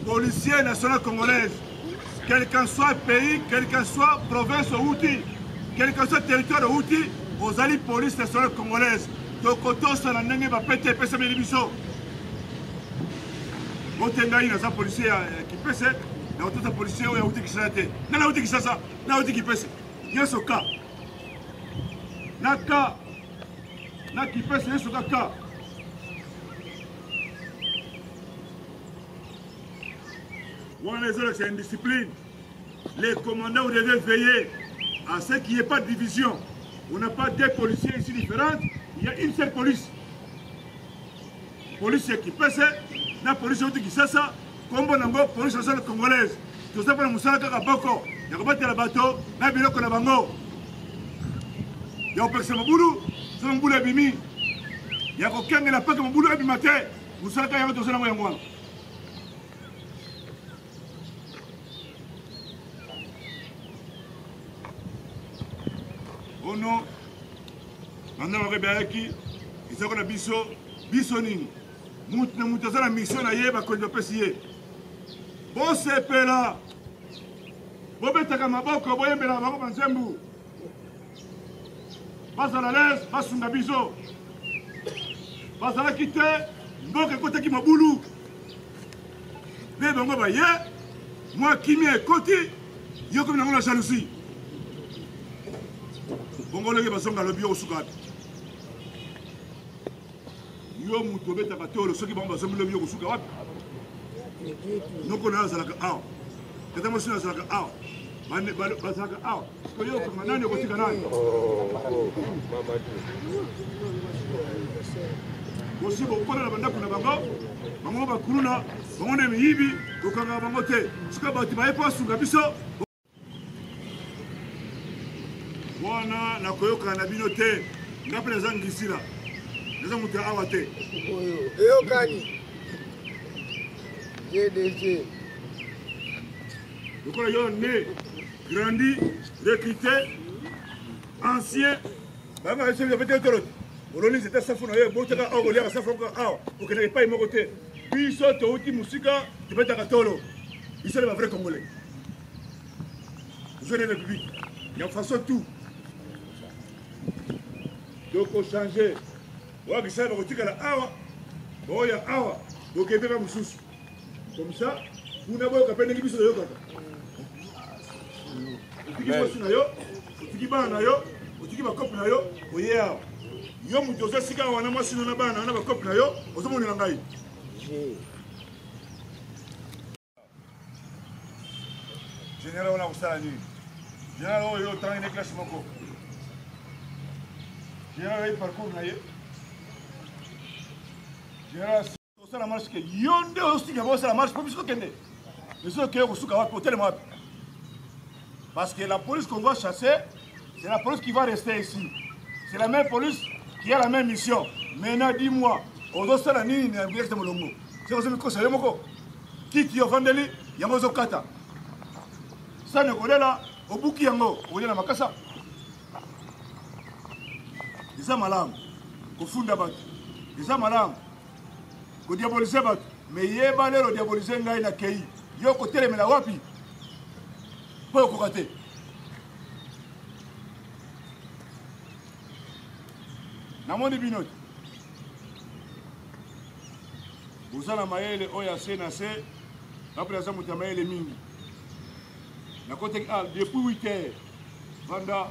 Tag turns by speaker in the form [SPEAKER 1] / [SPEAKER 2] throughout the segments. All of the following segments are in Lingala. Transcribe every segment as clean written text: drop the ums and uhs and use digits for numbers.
[SPEAKER 1] Policier national congolaise, quel qu'en soit pays, quel qu'en soit province outi, quel qu'en soit territoire outi, ozali police nationale congolaise. Tokotosa na ndenge bapete epesameli biso. Bote ngai naza policier ya Kipese, nakotosa policier oyo auti Kinshasa te. Ngai nauti Kinshasa, nauti Kipese. Nyonso ka. Na ka. Na Kipese nyonso ka ka. Wana ezolakisa indiscipline. Les commandants, vous devez veiller à ce qu'il n'y ait pas de division. On n'a pas deux policiers ici différentes, il y a une seule police. Police ya Kipese na police euti Kisasa, kombo nango police nationale congolaise. Toza mpo na mosala kaka boko ya kobatela bato na biloko na bango, ya kopekisa mobulu soki mobulu ebimi, ya kokengela mpo ete mobulu ebima te. Mosala kaka yango toza nango yango wana. Ono banda bako ebayaki ezako na biso biso nini mutu na mutu aza na mission na ye bakonzi bapesi ye bosepela bobetaka maboko boyembelaka bango banzembu bazala lese basunga biso bazalaki te mboka ekotaki mobulu mpe bango baye mwa kimia ekoti yo komi nango na jalousie bongo ndenge bazonga alobi yo kosuka wapi yo moto obetaka tolo soki bango bazongi lobi yo kosuka wapi noko na yo azalaka awa tata mwasi na azalaka awa bazalaka awa sikoyo okanga nani okotika nani bosi bokona na bandako na bango bango bakuluna bango nde miyibi kokangaka bango te sikoyo bato baye mpo asunga biso wana nakoyokana na bino te nga mpe naza ngisila naza moto ya awa te
[SPEAKER 2] eyokani gdg
[SPEAKER 1] lokola yo ne grandi recruté ancien banga biso bete tolo oloni nzete safu na yo ebotaka awa koliaka safu yango awa okendaka epai moko te biso touti mosika tobetaka tolo biso nde bavrai congolais jeune république ya façon tout tokochange wakisala bakotikala awa baoya awa bokende mpe mosusu comme ça kuna boyoka mpe ndenge biso toyokaka otiki mwasi na yo otiki bana na yo otiki bakope na yo oye awa yo moto oza sika wana mwasi no na bana na yo na bakope na yo ozomonela ngai Général wana kosala nini? Général oyo otangi na classe moko. Général oyo parcours na ye. Général osala marche ke yo nde osika bosala marche mpo biso tokende. Biso tokende kosuka wapi otelema wapi? Parce que la police qu'on va chasser, c'est la police qui va rester ici. C'est la même police qui a la même mission. Maintenant, dis-moi, ozosala nini na village de Molongo? C'est ozomikosa yo moko. Kiti ofandeli yango ozokata. Sani okolela obuki yango okolia na makasa. Eza malamu kofunda bato, eza malamu kodiabolize bato, me yeba lelo diabolize ngai na kei yo kotelemela wapi mpo okoka te. Namoni bino te boza na mayele oyo ya se na se nga mpe naza moto ya mayele mingi nakotaki ah, depuis 8 heures vanda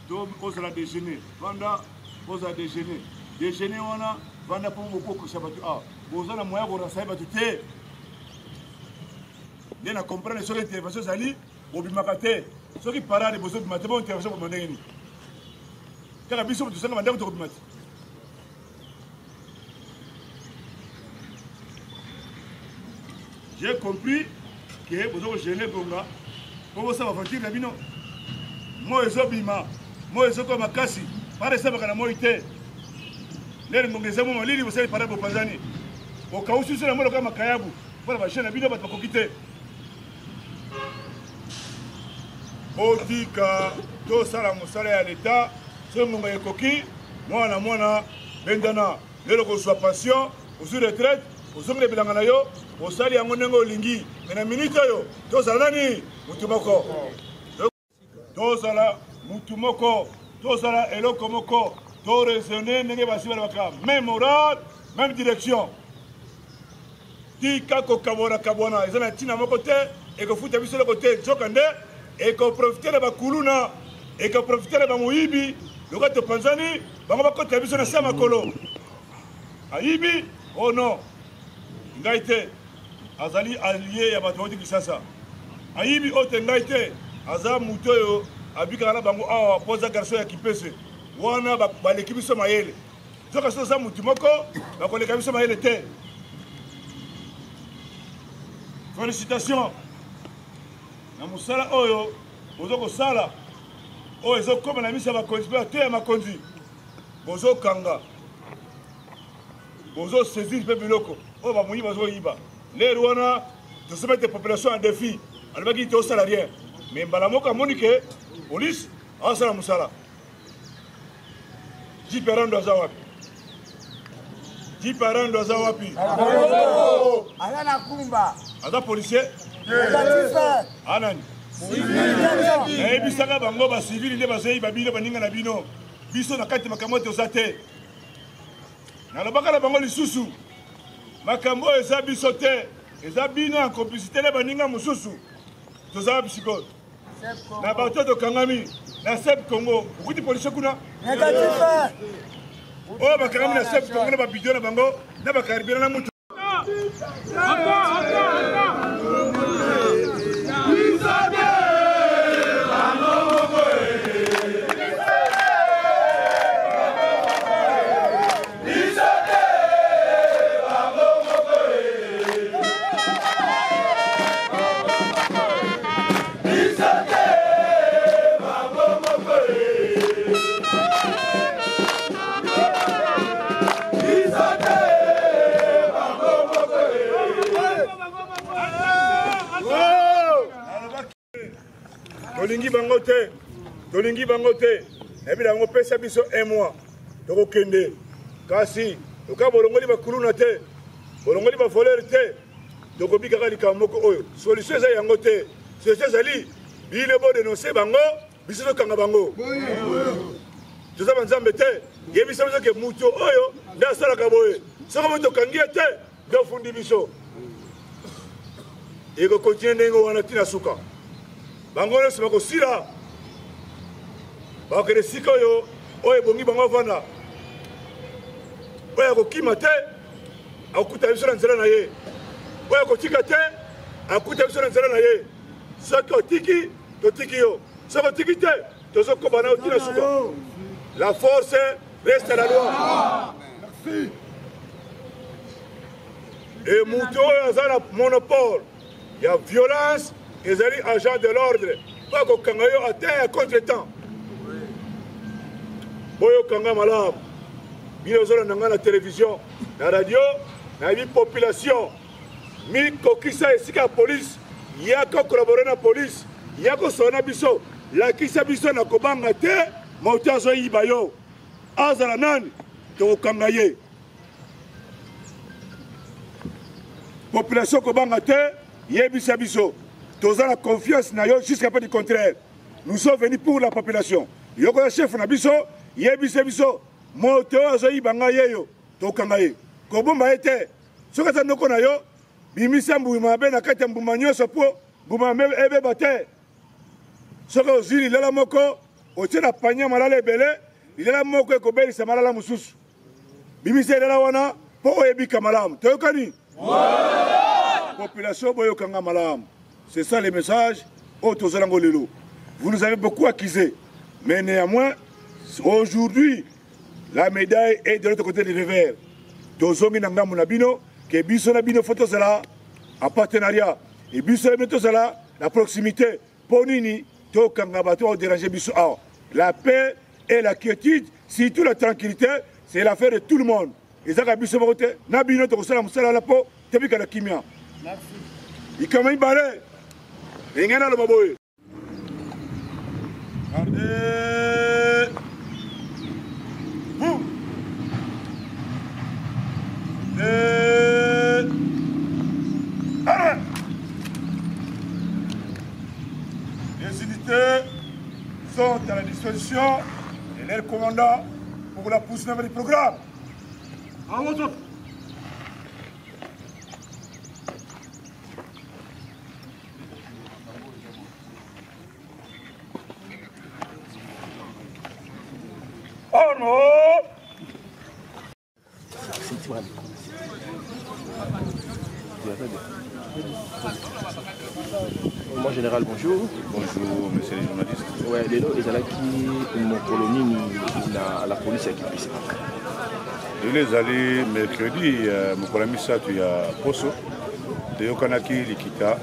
[SPEAKER 1] to ozala déjeuner vanda ozala déjeuner déjeuner wana vanda mpo bokokisa bato awa ah, boza na moyen korasaye bato te nde na comprendre soki intervention ezali bobimaka te soki parade bozobima te bo intervention bobima ndenge nini kaka biso tosanga bandako tokobima te J'ai compris que bozo ko gêner gonga po bosala aventure na bino. Moi ezobima, moi ezokoma makasi, para esalaka na moi te. Lere ngonga eza mwa malili bosali para bopanzani. Bokausi biso na moi lokola makayabu mpo na bajeune na bino bato bakoki te. Botika tosala mosala ya leta soki ngonga ekoki mwana na mwana bendana lelo kozwa pension ozwi retraite ozongi na bilanga na yo. Osali yango ndenge olingi, me na minute oyo tozala nani? Mutu moko. Tozala mutu moko, tozala eloko moko, to raisonner ndenge basi balobaka, même moral, même direction. Tika kokabwana kabwana, eza na ntina moko te, ekofuta biso eloko te, nzoka nde ekoprofite na bakuluna, ekoprofite na bamoyibi, lokola topanzani, bango bakotela biso na se ya makolo. Ayibi, oh non, ngai te, azali allie ya bato bauti Kinshasa. Ayibi oyo te, ngai te, aza moto oyo abikaka na bango awa mpo aza garçon ya Kimpese. Wana baleki biso mayele. Nzoka soki oza motu moko, bakoleka biso mayele te. Félicitations na mosala oyo ozo kosala, oyo ezokoma na miso ya bakonzi mpe bato ya makonzi. Bozokanga, bozo saisir mpe biloko oyo bamoyibi bazoyiba. Lere wana tozo mettre population en défi, alobaki tosala rien, mais mbala moko amoni ke police azosala mosala. Jipe Rando aza wapi? Jipe Rando aza wapi?
[SPEAKER 2] Aza na kumba.
[SPEAKER 1] Aza policier? Anani? Nayebisaka bango ba civil nde bazoyiba bino baninga na bino. Biso na kati makambo toza te. Nalobaka na bango lisusu makambo oyo eza biso te, eza bino en complicité na baninga mosusu. Toza wapi sikoyo? Na bato tokangami na Sep Congo, okuti policier kuna oyo bakangami na Sep Congo na babidio na bango na bakaribina na mutu. Tolingi bango te, tolingi bango te. Nayebi na bango, pesa biso un mois tokokende, kasi lokola bolongoli bakuluna te, bolongoli bavoleur te, tokobikaka likambo moko oyo solution eza yango te. Solution ezali bino bodenonse bango, biso tokanga bango. Toza banzambe te, yebisa biso ke moto oyo nde asalaka boye, soki moto tokangi ye te nde ofundi biso. Ekokontinue ndenge wana ntina suka, bango nyonso bakosila, bakokende esika oyo oyo ebongi bango bavanda. Oyo akokima te akuta biso na nzela na ye, oyo akotika te akuta biso na nzela na ye. Soki otiki, totiki yo, soki otiki te, tozokoba na yo ntina suka. La force reste la loi. Et moto oyo aza na monopole ya violence ezali agent de l'ordre, mpo akokanga yo ata ya contre-temps. Boyokanga malamu, bino ozolanda ngai na télévision, na radio, nayebi population mikokisa esika ya police, yaka collaborer na police, ya kosola na biso, lakisa biso na kobanga te. Moto azoyiba yo azala nani, tokokanga ye. Population kobanga te, yebisa biso, toza na confiance na yo jusqu'à pas du contraire. Nous sommes venus pour la population. Yoko ya chef na biso, yebisa biso moto oyo azoyiba ngai yeyo, tokanga ye, kobomba ye te. Soki aza noko na yo, bimisa mbuma mabe na kati ya mbuma nyonso mpo mbuma mabe ebeba te. Soki ozwi lilala moko otie na panier malala ebele, lilala moko ekobelisa malala mosusu. Bimisa elala wana mpo oyebika malamu. Toyokani? Population boyokanga malamu. C'est ça le message oyo tozala ngo lelo. Vous nous avez beaucoup accusé, mais néanmoins aujourd'hui la médaille est de l'autre côté du revers. Tozongi na ngambo na bino, ke biso na bino faut tozala en partenariat, et biso na bino tozala na proximité. Mpo nini tokanga bato oyo déranger biso awa? La paix et la quiétude, surtout la tranquillité, c'est l'affaire de tout le monde. Ezaka biso moko te, na bino tokosala mosala wana mpo tobika na kimia. Likambo mibale ndenge naloba boye. Gardez vous. Deux. unités sont à la disposition de leur commandant pour la poursuite du programme. À votre Oh non.
[SPEAKER 3] Moi général, bonjour.
[SPEAKER 4] Bonjour, monsieur les journalistes.
[SPEAKER 3] Ouais, lelo ezalaki mokolo nini na la police ya Kimpese?
[SPEAKER 4] Lelo ezali mercredi euh, mokolo ya misato ya poso toyokanaki likita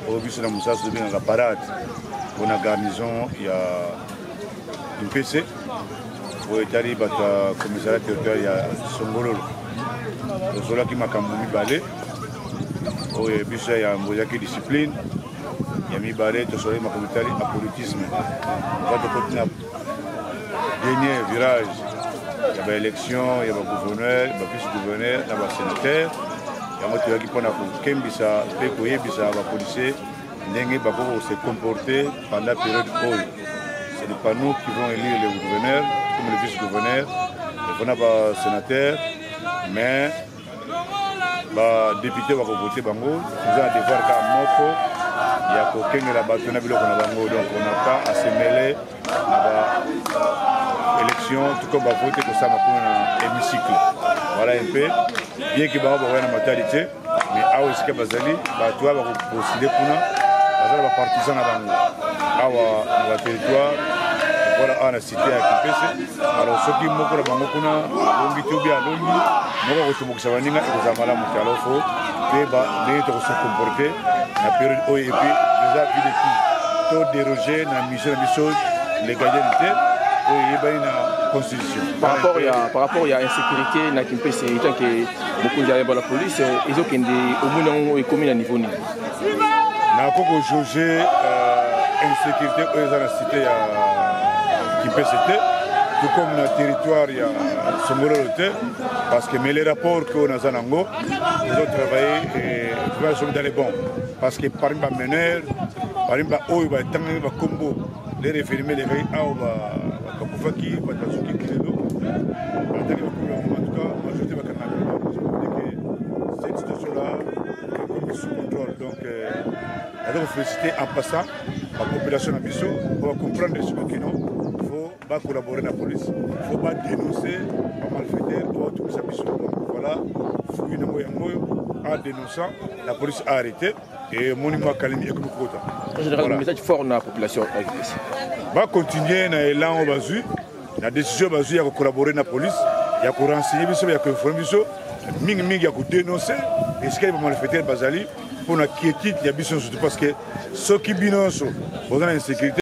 [SPEAKER 4] oyo biso na mosala tobengaka parade mpo na garnison ya Kimpese oyo etali bato ya commissariat territorial ya Songololo. Tozolaki makambo mibale oyo biso ya yambo ezalaki discipline, ya mibale tosolaki makambo etali apolitisme. Oza tokoti na dernier virage ya baélection ya bagouverneur, bavice gouverneur na basénateur. Yango toyaki mpona kokembisa mpe koyebisa bapolisier ndenge bakoki kose comporter pendant période oyo. Ce n'est pas nous qui vont élire le gouverneur comme le vice-gouverneur, mpona basénateur, mais badepute bakovote bango. Toza na devoir kaka moko ya kokengela bato na biloko na bango, donc on n'a pas à se mêler na ba élection tout comme bavote kosala kuna na hémicycle. Voilà un peu, bien que bango bakoya na matali te, mais awa esika bazali bato oyo bakopostule kuna baza na bapartisan na bango awa na baterritoire, lokola awa na cité ya Kimpese. Alors soki moko na bango kuna alongi te obi alongi moko akotombokisa baninga, ekozala malamu te. Alors fo toyeba ndenge tokose comporte na période oyo, et puis déjà vu de qui to déroger na mission na biso légalienne te oyo eyebani na constitution.
[SPEAKER 3] Par rapport ya insécurité na Kimpese, tant que mokonzi ya yamba la police, ezokende omoni yango ekomi na niveau nini?
[SPEAKER 4] Nakoki kojauge insécurité oyo eza na cité ya Kimpese te, tout comme na territoire ya Songololo te, parce que mais les rapports que naza nango ezotravaille vraiment somi dans les bons, parce que parmi bameneur, parmi baoyo batangaki bakombo les référime elekaki awa, bakufaki bato bazoki kilelo batangi bakombo yango, en tout cas majorité bakangaka. Que cette situation là ekomi sous contrôle. Donc naza koféliciter en passant bapopulation na biso po bacomprendre siko kino faut bacollaborer na police, faut badénoncer bamalfaiteur oyo batumisa biso. Donc voilà, fruit nango yango oyo, en dénonçant, la police a arrêté et omoni mwa kalemi ekomi kokota.
[SPEAKER 3] Général, voilà. Message fort na population ya Kimpese.
[SPEAKER 4] Bacontinue na élan oyo bazwi na décision bazwi ya kocollaborer na police, ya korenseigner biso, ya koinforme biso mingimingi, ya kodénoncer esika bamalfaiteur bazali mpona quiétude ya biso nyonso, parce que soki bino nyonso boza na insécurité,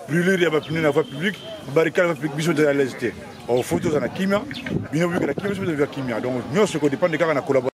[SPEAKER 4] brûlure ya bapneu na voie publique, barricade na voie publique, biso toza à l'aise te. Or faut toza na kimia, bino bobika na kimia, biso tozala kimia. Donc nyonso ekodépendre kaka na collaboration.